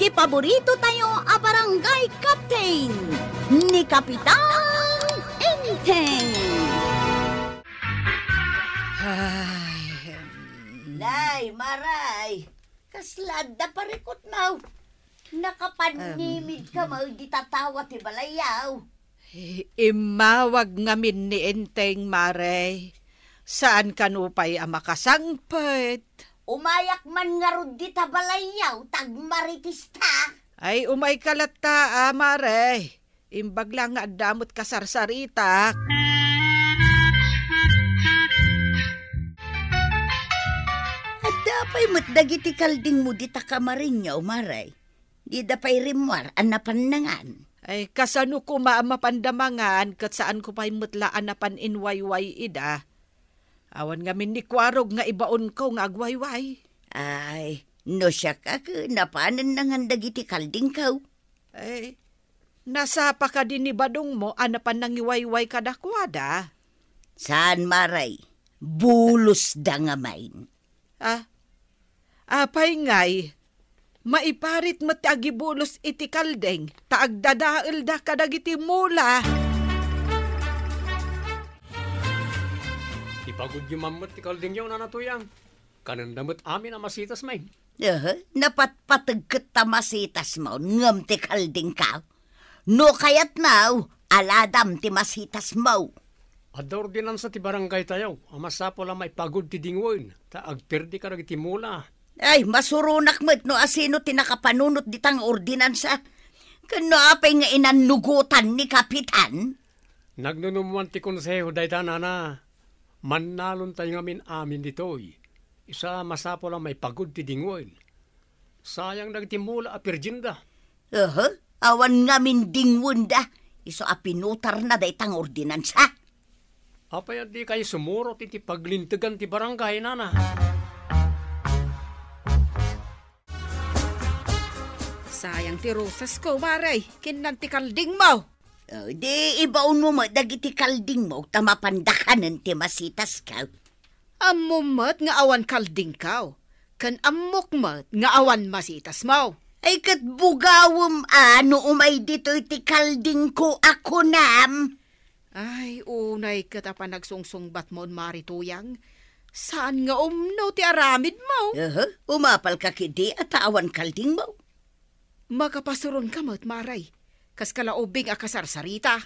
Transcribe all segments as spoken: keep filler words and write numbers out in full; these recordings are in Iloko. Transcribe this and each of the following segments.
Ti paborito tayo a barangay captain, ni Kapitan Enteng. Ay, Nay, Maray, kasla adda parikutmo? Nakapanimid ka mo di tatawa ti balayyo. I-, immawag ngamin ni Enteng, Mare. Saan kano pay a makasangpet? Umayak man ngarud dita balayyo, tagmaritista. Ay, umayka latta, a, Mare. Imbag la nga adda met kasarsaritak. Adda pay met dagiti kaldingmo dita kamarinyo, Mare. Dida pay rimmuar a napan nangan. Ay, kasano koma a mapanda mangan ket saanko pay met la a napan inwayway ida? Awan ngamin ni Kuarog nga ibaonko nga agwayway. Ay, no siak a ket napanen nangan dagiti kaldingko. Ay, nasapa kadi ni Badongmo a napan nangiwayway kadakuada? Saan, Mare. Bulosda ngamin. Ah, apay ngay, maiparit met ti agibulos iti kalding ta agdadaelda kadagiti mula. Ipagudyo man met ti kaldingyo, Nana Tuyang. Kanenda met amin a masitas main. Aha, napatpateg ket ta masitasmo, ngem ti kaldingko. No kayatmo, aladam ti masitasmo. Adda ordinansa ti barangaytayo a masapul a maipagud ti dingwen ta agperdi kadagiti mula. Ay, masuronak met no asino ti nakapanunot dita nga ordinansa. Ken no apay nga inannugotan ni Kapitan? Nagnunummoan ti konseho dayta, Nana. Mannalontayo ngamin amin ditoy. Isu a masapul a maipagud ti dingwen. Sayang dagiti mula a perdienda. Aha, awan ngamin dingwenda. Isu a pinutarna dayta nga ordinansa. Apay a dikay sumurot iti paglintegan ti barangay, Nana? Sayang ti rosasko, Mare. Kinnan ti kaldingmo. Oh, di ibaonmo met dagiti kaldingmo ta mapanda kanen ti masitasko. Ammom met nga awan kaldingko, ken ammok met nga awan masitasmo. Ay, ket bugawem a no umay ditoy ti kaldingko a kunam. Ay, unay ket a panagsungsungbatmon, Mare Tuyang. Saan nga umno ti aramidmo? Aha, umapalka ketdi a ta awan kaldingmo. Makapasuronka met, Mare. Kaskala ubing a kasarsarita.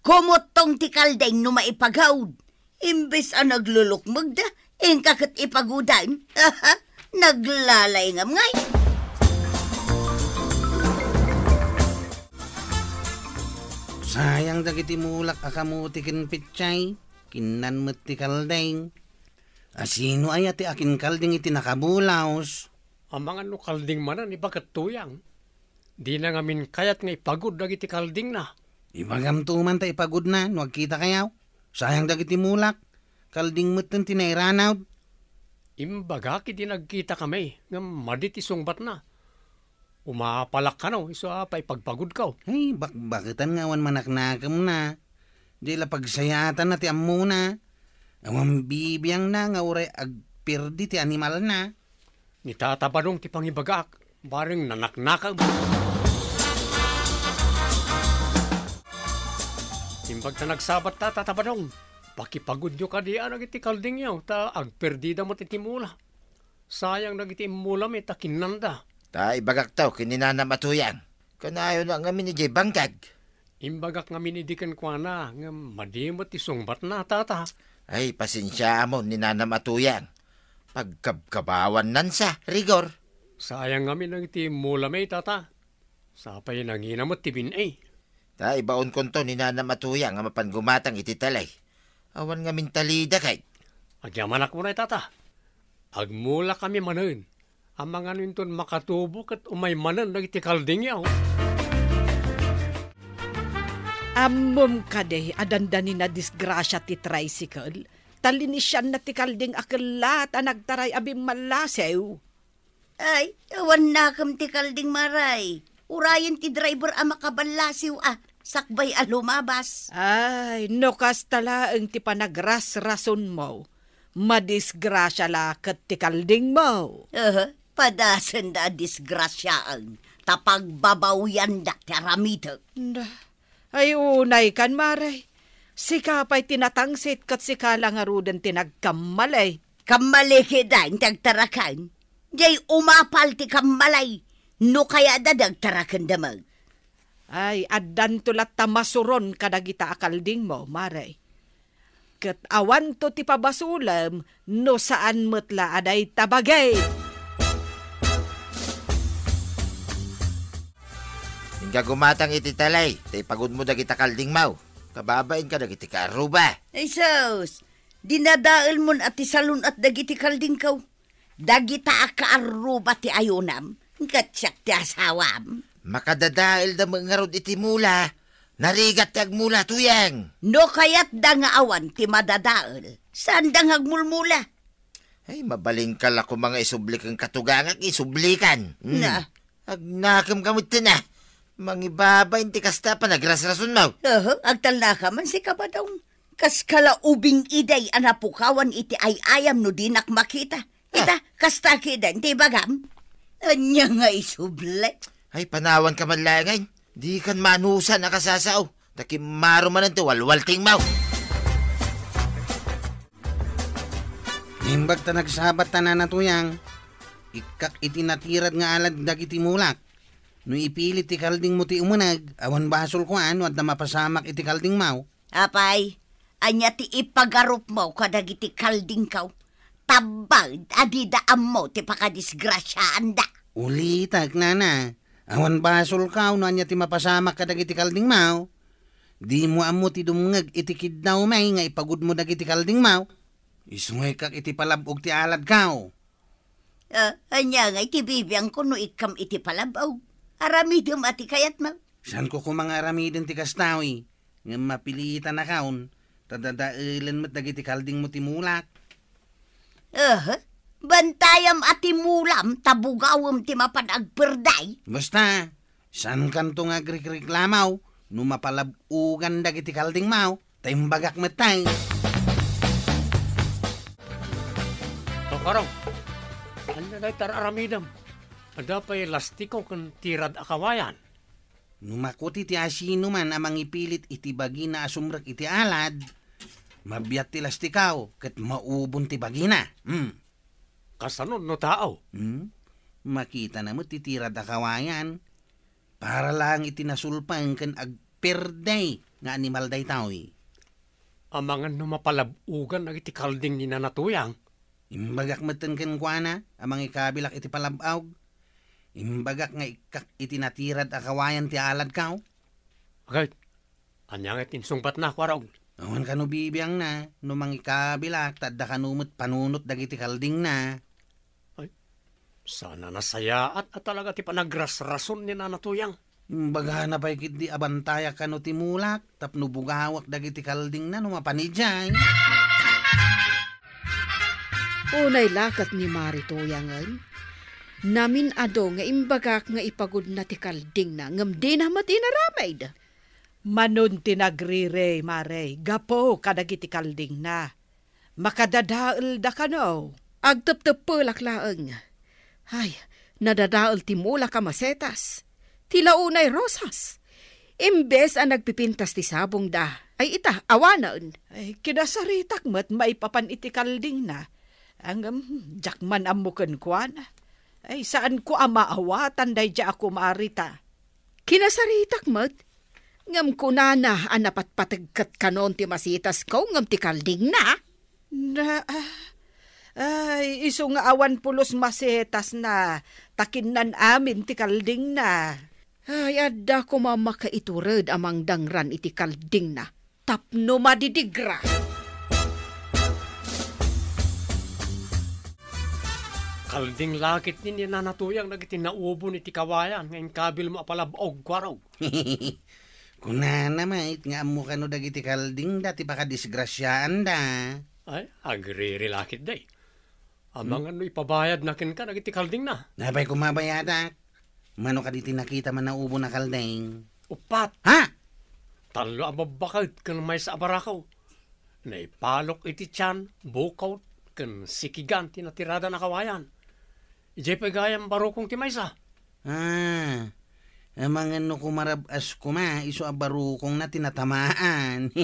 Kumuttong ti kalding no maipagud. Imbes a naglulukmegda, inka ket ipagudan. Aha, naglalayngam ngay. Sayang dagiti mulak a kamuti ken petsay, kinnan met ti kalding. Asino aya ti akinkalding iti nakabulaos? Amangan no kalding manen, ibaga Tuyang. Dina ngamin kayat nga ipagud dagiti kaldingna. Ibagamto man ta ipagudna no agkitakayo. Sayang dagiti mulak. Kalding metten ti nairanaw. Imbagak idi nagkitakami, ngem madi ti sungbatna. Umapalak kano, isu a paipagpagudko. Ay, bakbaketan nga awan manaknakemna. Di la pagsayatanna ti ammona. Awan bibiangna nga uray agperdi ti animalna. Ni Tata Badong ti pangibagak, bareng nanaknakem. Imbag ta nagsabat ta, Tata Badong, pakipagudyo kadi a dagiti kaldingyo, ta agperdida met iti mula. Sayang dagiti immulami ta kinnanda. Ta ibagakto ken ni Nanam a Tuyang. Kanayona ngamin idiay bangkag. Imbagak ngamin idi kenkuana, ngem madi met ti sungbatna, Tata. Ay, pasensiaam ni Nanam a Tuyang. Pagkabkabawannansa, Rigor. Sayang ngamin dagiti immulami, Tata. Sapay nangina met ti bin-i. Ta ibaonkonto ni Nanam a Tuyang a mapan gumatang iti tali. Awan ngamin talida kay. Agyamanak unay, Tata. Agmulakami manen. Amangan inton makatubo ket umay manen dagiti kaldingyo. Ammom kadi a dandani nadisgrasia ti tricycle? Ta linisianna ti kalding a kellat a nagtaray a bimmallasiw. Ay, awan nakem ti kalding, Maray. Urayen ti driver a makaballasiw a sakbay a lumabas. Ay, no kasta laeng ti panagrasrasonmo, madisgrasia la ket ti kaldingmo. Aha, Padasenda a disgrasiaan, ta pagbabawianda ti aramidek. Nda, ay unay kan, Mare. Sika pay ti natangsit ket sika la ngaruden ti nagkammalay. Kammalay kida ti agtarakan. Jay umapal ti kammalay. No kayatda di agtarakenda met. Ay, addanto latta masuron kadagita a kaldingmo, Mare. Ket awanto ti pabasolem no saan met la a dayta bagay. Inka gumatang iti talay, ta ipagudmo dagita kaldingmo. Kababain kadagiti kaarruba. Ay sus, dinadaelmon a ti salun-at dagiti kaldingko. Dagita a kaarruba ti ayonam, ket siak ti asawam. Makadadaelda met ngarud iti mula. Narigat ti agmula, Tuyang. No kayatda nga awan ti madadael, saanda nga agmulmula. Ay, mabalinka la koma nga isubli ken katugangak, isublikan. Hmm. Na. Agnakem ka met ten, a. Mangibabain ti kasta a panagrasrasonmo. Oho, agtalnaka man sika, Badong. Kas kala ubing iday a napukawan iti ay-ayam no dinak makita. Ita, ah, kasta kiden ti ibagam. Ania nga isubli? Ay, panawanka man laengen. Dikan manusan a kasasao. Ta kimmaro manen ti walwaltingmo. Naimbag ta nagsabat ta, Nana Tuyang. Ikkak iti natirad nga alad dagiti mulak. No ipilit ti kaldingmo ti umuneg, awan basolko a no adda mapasamak iti kaldingmo. Apay, ania ti ipagarupmo kadagiti kaldingko? Tabbed a dida ammo ti pakadisgrasiaanda. Ulitek, Nana, awan basolko no ania ti mapasamak kadagiti kaldingmo. Dimo ammo ti dumngeg iti kiddawmi nga ipagudmo dagiti kaldingmo. Isungekkak iti palab-og ti aladko. Ah, ania ngay ti bibiangko no ikkam iti palab-og? Aramidem a ti kayatmo. Saanko koma nga aramiden ti kasta, wi? Ngem mapilitanakon, ta dadaelen met dagiti kaldingmo ti mulak. Aha, bantayam a ti mulam ta bugawem ti mapan agperday. Basta, saankanto nga agrikriklamaw no mapalab-ogan dagiti kaldingmo, ta imbagak met tay. Kakarong, ania dayta ar-aramidem? Adda pay lastiko ken tirad a kawayan? No makuti ti asinoman a mangipilit iti bagina a sumrek iti alad, mabiat ti lastikaw ket maubon ti bagina. Hmm. Kasano no tao? Hmm? Makitana met ti tirad a kawayan. Para laeng iti nasulpeng ken agperday nga animal daytoy. Amangan no mapalab-ogan dagiti kalding ni Nana Tuyang? Imbagak metten kenkuana a mangikabilak iti palab-og. Imbagak nga ikkak iti natirad a kawayan ti aladko. Agay, ania nga ti insungbatna, Kuarog? Awan kano bibiangna, no mangikabilak, ta adda kano met panunot dagiti kaldingna. Ay, saan a nasayaat a talaga ti panagrasrason ni Nana Tuyang. Imbagana pay ketdi a bantayak kano ti mulak tapno bugawak dagiti kaldingna no mapan idiay. Unay la ket ni Mari Tuyangen, namin-ado nga imbagak nga ipagudna ti kaldingna ngem dina met inaramid. Manon ti nagrirey, Mari, gapu kadagiti kaldingna. Makadadaelda kano? Agtepteppelak laeng. Ay, nadadael ti mulak a masetas. Ti launay rosas. Imbes a nagpipintas ti sabongda, ay ita, awanen. Ay, kinasaritak met maipapan iti kaldingna. Ngem, diak man ammo kenkuana. Ay, saanko a maawatan daydiay a kumarita. Kinasaritak met. Ngem kunana a napatpateg ket kanon ti masetasko ngem ti kaldingna. Na, ah, ay, isu nga awan pulos masetasna, ta kinnan amin ti kaldingna. Ay, adda koma makaitured a mangdangran iti kaldingna tapno madidigra. Kalding la ket ni Nana Tuyang dagiti naubon iti kawayan nga inkabilmo a palab-og, Kuarog. Kunana met nga ammo kano dagiti kaldingda ti pakadisgrasiaanda. Ay, agriri la ketdi. Amangan no ipabayadna kenka dagiti kaldingna. Apay koma bayadak? Mano kadi ti nakitam a naubon a kalding? Uppat. Ha? Tallo a babbaket ken maysa a barako. Naipalok iti tian, bukot, ken sikigan ti natiradan a kawayan. Idiay pay gayam barukong ti maysa. Ah, amangan no kumarab-as koma, isu a barukongna ti natamaan.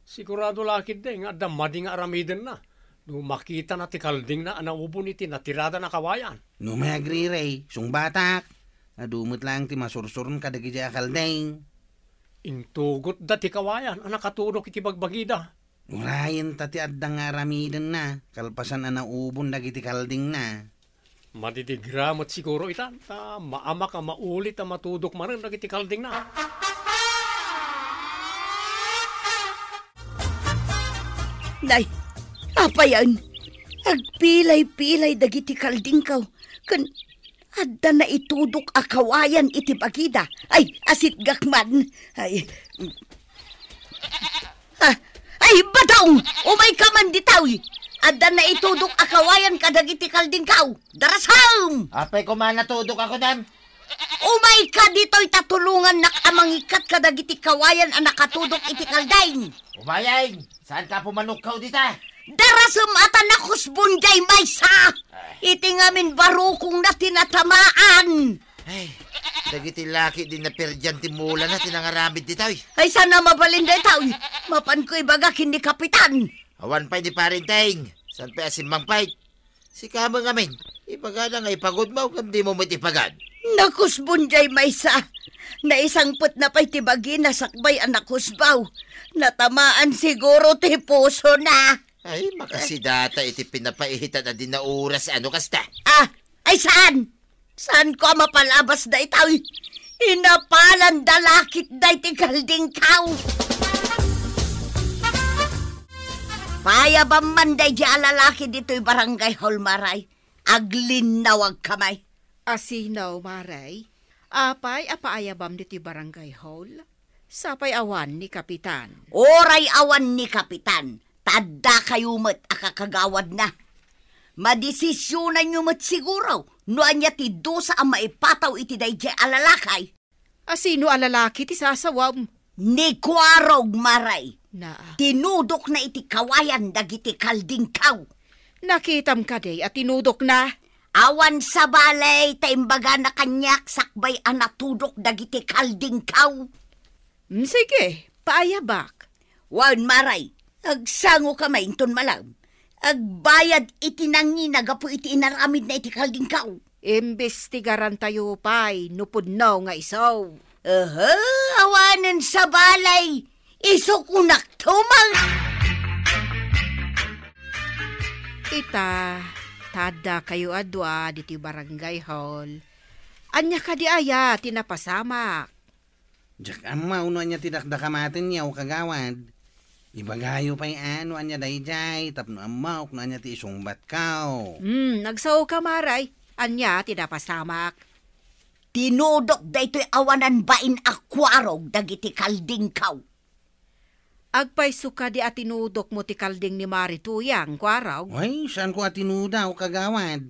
Sigurado la ketdi nga adda madi nga aramidenna no makitana ti kaldingna a naubon iti natiradana a kawayan. No may agrirey, sungbatak. Adu met laeng ti masursuron kadagiti a kalding. Intugotda ti kawayan a nakatudok iti bagbagida. Urayenta ti adda nga aramidenna, kalpasan a naubon dagiti kaldingna. Madidigra met siguro itan, ta maamak a maulit a matudok manen dagiti kaldingna. Nay, apayan, agpilay-pilay dagiti kaldingko, ken adda naitudok a kawayan iti bagida. Ay, asitgak man. Ay. Ah, ay, Badong! Umayka man ditoy! Adda naitudok a kawayan kadagiti kaldingko. Darasem! Apay koma natudok a kunam? Umayka ditoy ta tulongannak a mangikkat kadagiti kawayan a nakatudok iti kalding. Umayeng! Saanka a pumanukkaw dita? Darasem a ta nakusbon jay maysa! Ay. Iti ngamin barukongna ti natamaan! Ay, dagiti laki di naperdian ti mulana ti nangaramid ditoy. Ay, saan a mabalin daytoy? Mapanko ibaga ken ni Kapitan. Awan pay ni Parenteng. Saan pay a simmangpet? Sika met ngamin, ibagana nga ipagudmo ngem dimo met ipagud. Nakusbon jay maysa. Naisangpetna pay ti bagina sakbay a nakusbaw. Natamaan siguro ti pusona. Ay, makasidata iti pinapaihitan a di nauras, ano kasta? Ah, ay saan? Saanko a mapalabas daytoy? Inapalanda la ketdi ti kaldingko. Paayabam man daydiay a lalaki ditoy barangay hall, Maray. Aglinnawagka may. Asino, Maray? Apay a paayabam ditoy barangay hall? Sapay awan ni Kapitan. Uray awan ni Kapitan, ta addakayo met a kakagawadna. Madesisionanyo met siguro no ania ti dusa a maipataw iti daydiay a lalaki. Asino a lalaki ti sasawam? Ni Kuarog, Maray. Naa. Tinudokna iti kawayan dagiti kaldingko. Nakitam kadi a tinudokna? Awan sabali ta imbagana kaniak sakbay a natudok dagiti kaldingko. Mm, sige, paayabak. Wen, Maray, agsangoka manen inton malem. Agbayad iti nangina gapu iti inaramidna iti kaldingko. Imbestigarantayo pay no pudno nga isu. Aha, awanen sabali. Isu kunak tumang. Ita, ta addakayo a dua ditoy barangay hall. Ania kadi aya ti napasamak? Diak ammo no ania ti dakdakamatenyo, kagawad. Ibagayo pay a no ania daydiay tapno ammok no ania ti isungbatko. Hmm, nagsaoka, Maray. Ania ti napasamak? Tinudok daytoy awanan bain a Kuarog dagiti kaldingko. Agpayso kadi a tinudokmo ti kalding ni Mari Tuyang, Kuarog? Ay, saanko a tinudok, kagawad.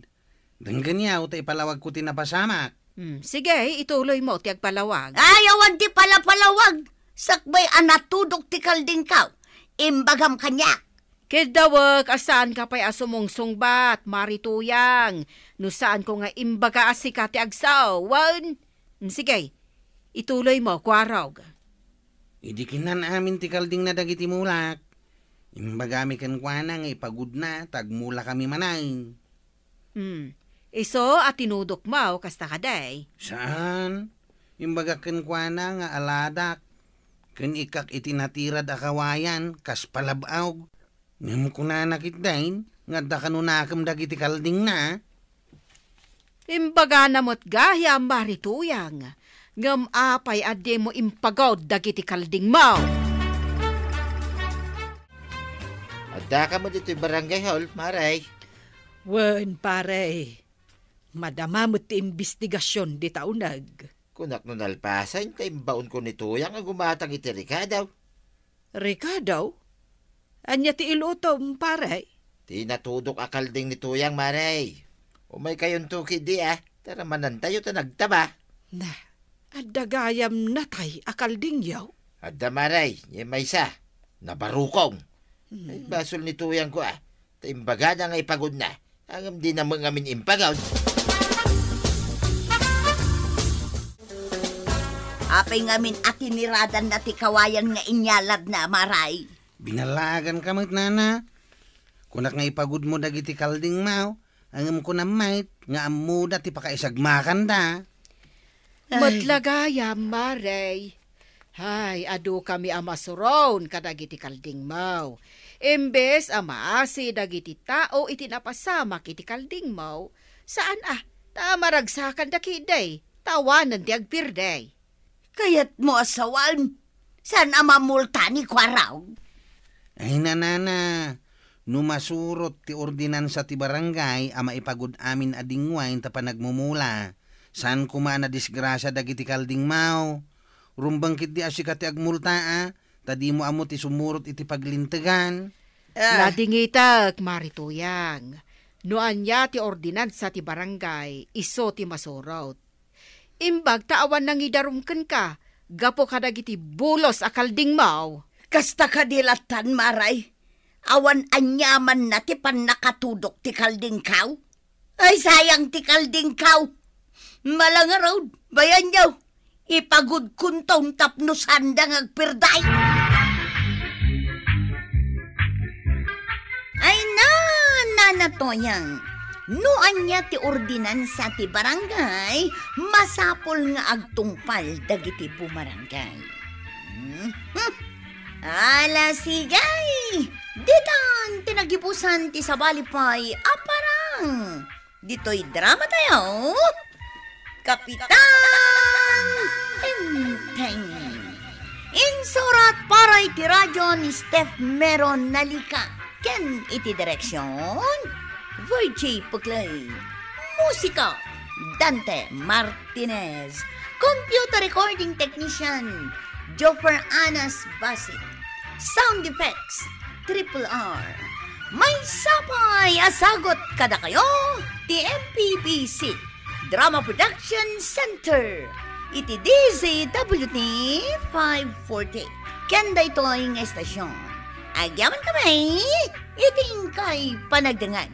Denggenyo ta ipalawagko ti napasamak. Hmm, sige, ituloymo ti agpalawag. Ay, awan ti palapalawag. Sakbay a natudok ti kaldingko, imbagam kaniak. Kiddawek a saanka pay a sumungsungbat, Mari Tuyang, no saanko nga imbaga a sika ti agsao, wen? Hmm, sige, ituloymo, Kuarog. Idi kinnan amin ti kaldingna dagiti mulak, imbagami kenkuana nga ipagudna ta agmulakami manen. Hmm. Isu a tinudokmo kasta kadi? Saan. Imbagak kenkuana nga aladak ken ikkak iti natirad a kawayan kas palab-aw. Ngem kunana ketdin nga adda kano nakem dagiti kaldingna. Imbagana met gayam, Mari Tuyang, ngem apay a dimo impagud dagiti kaldingmo? Addaka met ditoy barangay hall, Mare. Wen, pare. Madama met ti imbestigasion dita uneg. Kunak no nalpasen ta imbaonko ni Tuyang a gumatang iti rekado. Rekado? Ania ti ilutom, pare? Ti natudok a kalding ni Tuyang, Mare. Umaykayonto ketdi, a. Taramanantayo ta nagtaba. Na, adda gayam natay a kaldingyo? Adda, Mare. Ni maysa, nabarukong. Hmm. Ay, basol ni Tuyangko, a. Ta imbagana nga ipagudna. Ngem dina met ngamin impagud. Apay ngamin a tiniradanna ti kawayan nga inyaladna, Maray? Binallaaganka met, nana. Kunak nga ipagudmo dagiti kaldingmaw, ngem kunam met nga ammoda ti pakaisagmakanda. Ay. Met la gayam, Maray. Ay, adukami a masuron kadagiti kaldingmaw. Imbes a maasi dagiti tao iti napasamak iti kaldingmaw, saan a, ta maragsakanda ketdi, ta awanen ti agpirdi. Kayatmo a sawen, saan a mamulta ni Kuarog? Ay, nanana, no masurot ti ordinansa ti barangay a maipagud amin a dingwain ta panagmumula, saan koma a nadisgrasia dagiti kaldingmaw. Rumbeng ketdi a sika ti agmulta, a, ta dimo ammo ti sumurot iti paglintegan. Ah. Nadingitek, Mari Tuyang. No ania ti ordinansa ti barangay, isu ti masurot. Imbag ta awan nangidarum kenka gapu kadagiti bulos a kaldingmaw. Kasta kadi lattan, Maray? Awan aniamanna ti pannakatudok ti kaldingkaw? Ay, sayang ti kaldingkaw! Malangarud, bayanyo, ipagudkonton tapno sanda nga agpirdi. Ay na, Nana Toyang, no ania ti ordinansa ti barangay, masapul nga agtungpal dagiti bumarangay. Mhm. Ala, sige! Ditan ti nagibusan ti sabali pay a parang. Ditoy drama tayo, Kapitan Tengteng. Insurat para iti radyo ni Steph Meron Nalika ken iti direksyon, Virgie Puclay. Musika, Dante Martinez. Computer recording technician, Joffer Anas Basit. Sound effects, Triple R. Maysa pay a sagut kadakayo ti M P P C Drama Production Center iti D Z W T five forty. Ken daytoy nga estasyon, agyamankami iti inkay panagdengngeg.